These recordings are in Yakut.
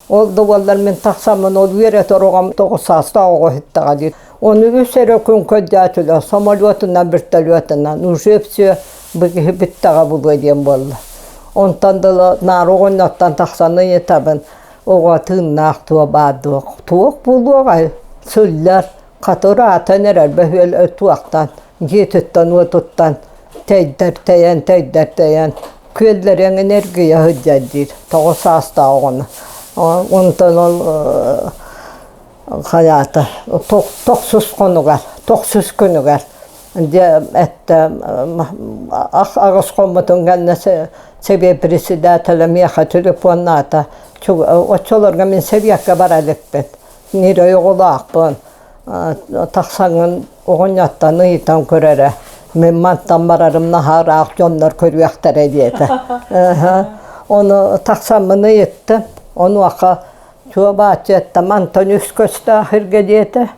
Ол да буоллар мин тахсаммын ол үөрэтэр оҕом 9 саастаах оҕо иһиттэҕэ дии. Ону үс эрэ күн көрдөөтүлэр, самолетунан, вертолетунан. Уже все бу киһи бүттэҕэ буолуо диэн буолла. Онтон дылы наар оҕонньоттон тахсан ыйытабын, оҕо тыыннаах туо баар дуо? Туох буолуоҕай? Сыллар, хата ыраатан эрэр бөһүөл туохтан, дьиэтиттэн-уотуттан тэйдэр тэйэн, тэйдэр тэйэн күөллэри эҥин эргийэ сылдьар диир 9 саастаах оҕону. Онтон ол хайаата тохсус хонугар, тохсус күнүгэр дьэ эттэ аҕыс хоммутун кэннэ сэбиэт председателэ миэхэ телефоннаата. Оччолорго мин сэбиэккэ бара иликпин. Ньирэй оҕолоохпун. Тахсаҥҥын оҕонньоттон ыйытан көр эрэ. Мин мантан барарым наһаа ыраах дьоннор көрүөхтэрэ диэтэ. Ону тахсаммын ыйыттым. Онуоха чуо бааччы эттэ мантан үс көстөөх сиргэ диэтэ.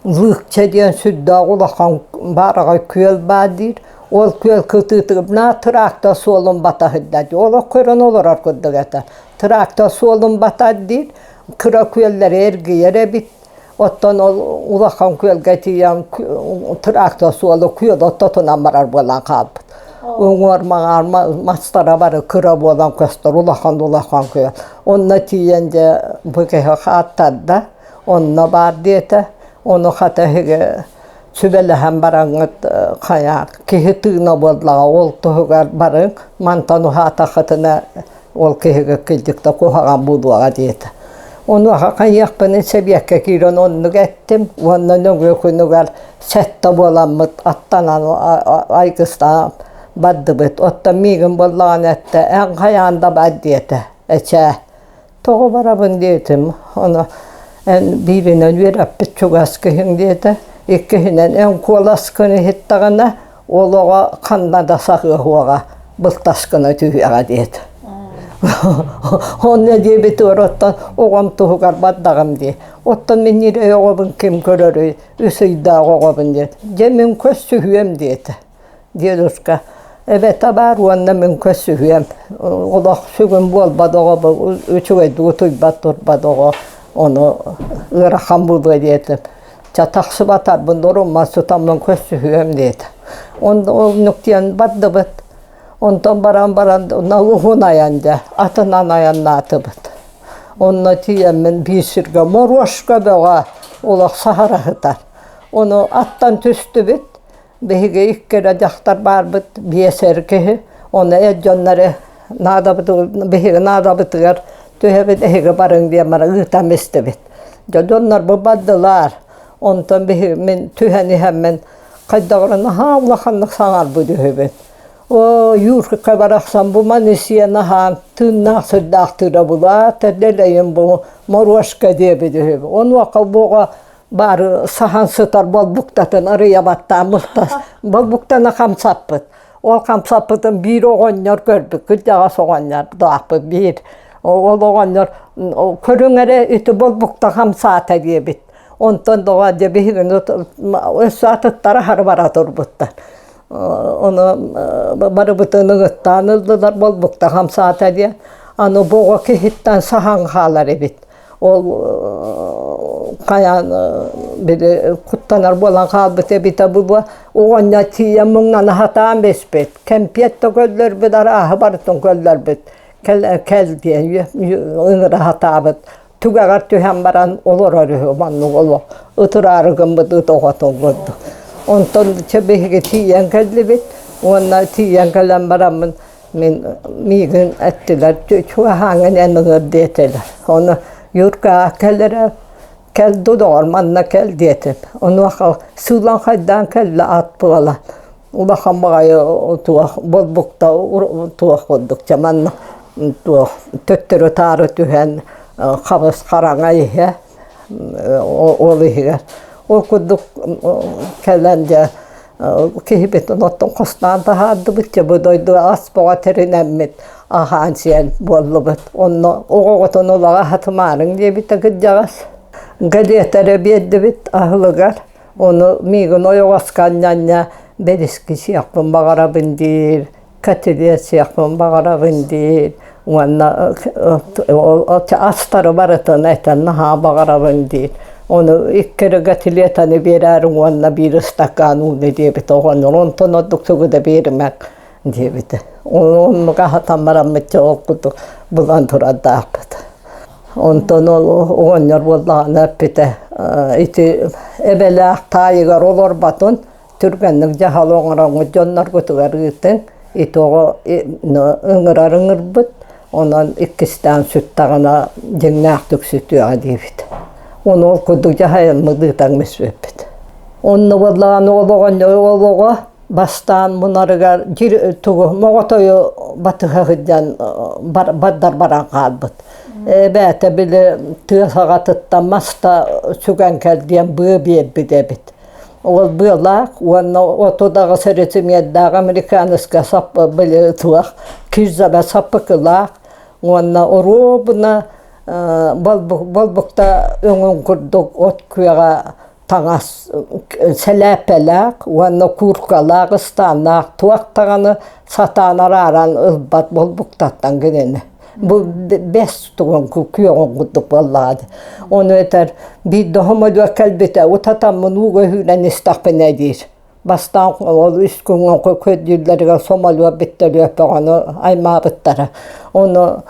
Лыыкча диэн сүрдээх улахан баараҕай күөл баар диир. Ол күөл кытыытыгар трактор суолун батаһырда дии. Олох көрөн олорор курдук этэ. Трактор суолун батар диир. Кыра күөллэри эргийэр эбит. Оттон ол улахан күөлгэ тиийэн трактор суолу күөл ортотунан барар буолан хаалбыт. Уҥуор маҥаар мастара бары кыра буолан көстөр улахан улахан күөл. Онно тиийэн дьэ бу киһи хааттарда. Онно баар диэтэ. Ону хата эһиги сүбэлэһэн бараҥҥыт хайа киһи тыына буоллаҕа ол туһугар барыҥ мантан уһаатаххытына ол киһигэ кырдьык да куһаҕан буолуоҕа диэтэ. Онуоха хайыахпыный сэбиэккэ киирэн оннук эттим уонна нөҥүө күнүгэр сэттэ буоламмыт аттанан айгыстаан бардыбыт. Оттон миигин буоллаҕына эттэ эн хайаан да бар диэтэ. Эчээ Тоҕо барабын диэтим, ону эн бииринэн үөрэппит чугас киһиҥ диэтэ, иккиһинэн эн куоласкын иһиттэҕинэ ол оҕо ханна да саһыаһуоҕа, былтас гына түһүөҕэ диэтэ. Онно диэбит оттон оҕом туһугар бардаҕым дии. Оттон мин ньирэй оҕобун ким көрөрүй, үс ыйдаах оҕобун диэт. Дьэ мин көрсүһүөм диэтэ. Дедушка эбэтэ баар уонна мин көрсүһүөм олох сүгүн буолбат оҕо үчүгэйдик утуйбат турбат оҕо ону ыарахан буолуо диэтим чэ тахсыбатарбын урумман сытаммын көрсүһүөм диэтэ онно оннук диэн бардыбыт онтон баран баран уһун айан дьэ атынан айаннаатыбыт онно тиийэммин биир сиргэ моруошка бөҕө олох саһара сытар ону аттан түстүбүт Биһиги икки эрэ дьахтар баарбыт, биэс эр киһи. Ону эр дьоннору наадабыт биһиги наадабытыгар түһэбит, эһиги барыҥ диэн баран ыытан истибит. Дьэ дьоннорбут бардылар. Онтон биһиги мин түһэн иһэммин хайдах эрэ наһаа улаханнык саҥарбыт үһүбүн. Оо, Юрка барахсан бу маны сиэн аһаан тыыннаах сырдаахтыыра булаат, дэлэйин бу моруошка диэбит үһүбүн. Онуоха буоҕа баары саһан сытар болбуктатын арыйа баттаан мустас болбуктаны хамсаппыт. Ол хамсаппытын биир оҕонньор көрбүт, кырдьаҕас оҕонньор даахпыт биир. Ол оҕонньор көрүҥ эрэ ити болбукта хамсаата диэбит. Онтон доҕоор дьэ биһигини өссө атыттара аһары бара турбуттар. Ону барыбытын ыгыттаан ыллылар болбукта хамсаата диэн. Аны бу оҕо киһиттэн саһан хаалар эбит. Ол хайаан били куттанар буолан хаалбыт эбитэ буолуо оҕонньор тиийэн муҥнана сатаан биспит кэмпиэт да көллөрбүт арааһы барытын көллөрбүт кэл кэл диэн ыҥыра сатаабыт түгэҕэр түһэн баран олорор үһү маннык олох ытыраары гыммыт ыт оҕотун курдук онтон чэ биһиги тиийэн кэллибит уонна тиийэн кэлэн бараммын Мин миигин эттилэр чугаһааҥҥын эн ыҥыр диэтилэр. Ону Юрка кэлэрэ кэл ду доҕор манна кэл диэтим. Онуоха сыылан хайдаан кэллэ ат буолан улахан баҕайы туох болбукта туох курдук чэ манна туох төттөрү-таары түһэн хабыс хараҥа иһэ ол иһигэр ол курдук кэлэн дьэ киһибитин оттон хостоон таһаардыбыт дьэ бу дойду ас бөҕө тэринэммит аһаан-сиэн буоллубут онно оҕоҕутун улаҕа аһатымаарыҥ диэбитэ кырдьаҕас галета эрэ биэрдибит аһылыгар ону миигин ойоҕоско анньа-анньа бэриски сиэхпин баҕарабын диир кэтилиэ сиэхпин баҕарабын диир. Уонна астары барытын этэн наһаа баҕарабын диир. Ону икки эрэ котлетаны биэрээриҥ уонна биир ыстакаан ууну диэбит оҕонньор. Онтон ордук тугу да биэримэҥ диэбитэ. Оннук аһатан бараммыт дьэ ол курдук булан турардаахпыт. Онтон ол оҕонньор буоллаҕына эппитэ ити эбэлээх таайыгар олорбатын түргэнник дьаһал оҥороҥҥут дьонноргутугар ыытыҥ ити оҕо ыҥырар ыҥырбыт онон иккистээн сүттэҕинэ дьиҥнээхтик сүтүөҕэ диэбит ону ол курдук дьаһайаммыт ыытан бүппүт онно буоллаҕына ол оҕонньор ол оҕо бастаан мунарыгар тугу моҕотойу батыһа сылдьан бардар баран хаалбыт эбээтэ били тыа саҕатыттан маста сүгэн кэл диэн быа биэрбит эбит Ол быалаах уонна 38 сантиметрдаах американецка сап били туох кирзаба саппыкылаах уонна оруобуна болбукта өҥүн курдук от күөҕэ таҥас сэлээппэлээх уонна кууркалаах ыстааннаах туох даҕаны сатаан арааран ылбат болбуктаттан кинини Бу бэс тугун күөҕүн курдук буоллаҕа дии. Ону этэр биирдэ хомойуох кэлбитэ утатаммын ууга үүнэн истэхпинэ диир. Бастаан ол үс күҥҥэ көрдүүллэригэр сомолуо бүттэлүөппэ ону аймаабыттара. Ону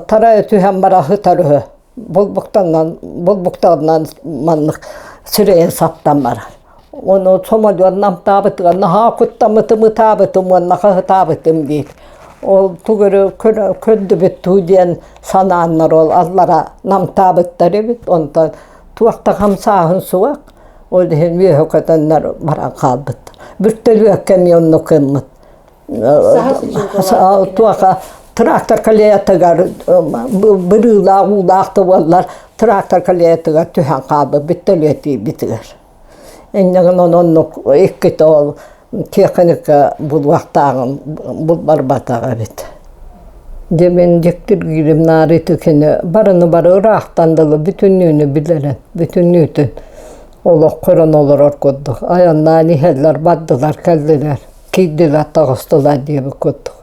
тарай түһэн бара сытар үһү. Булбуктанан булбуктарынан маннык сирэйин саптан барар. Ону сомолуон намтаабытыгар наһаа куттаммытым ытаабытым уонна хаһытаабытым диир. Ол тугу эрэ көрдүбүт дуу диэн санааннар ол аллара намтаабыттар эбит. Онтон туох да хамсааһын суох. Ол иһин үөһэ көтөннөр баран хаалбыттар. Бүртөлүөккэ эмиэ оннук гыммыт. Туоха трактор колеятыгар бырыылаах уулаах да буоллар трактор колеятыгар түһэн хаалбыт бүттэлиэ тиийбитигэр. Инньэ гынан оннук иккитэ ол техника булуохтааҕын булбарбатах эбит. Дьэ мин дьиктиргиирим наары ити барыны бары ыраахтан дылы бүтүннүүнү билэрин, бүтүннүүтүн олох көрөн олорор курдук. Айаннаан иһэллэр, бардылар, кэллилэр, киирдилэр, таҕыстылар диэбит курдук.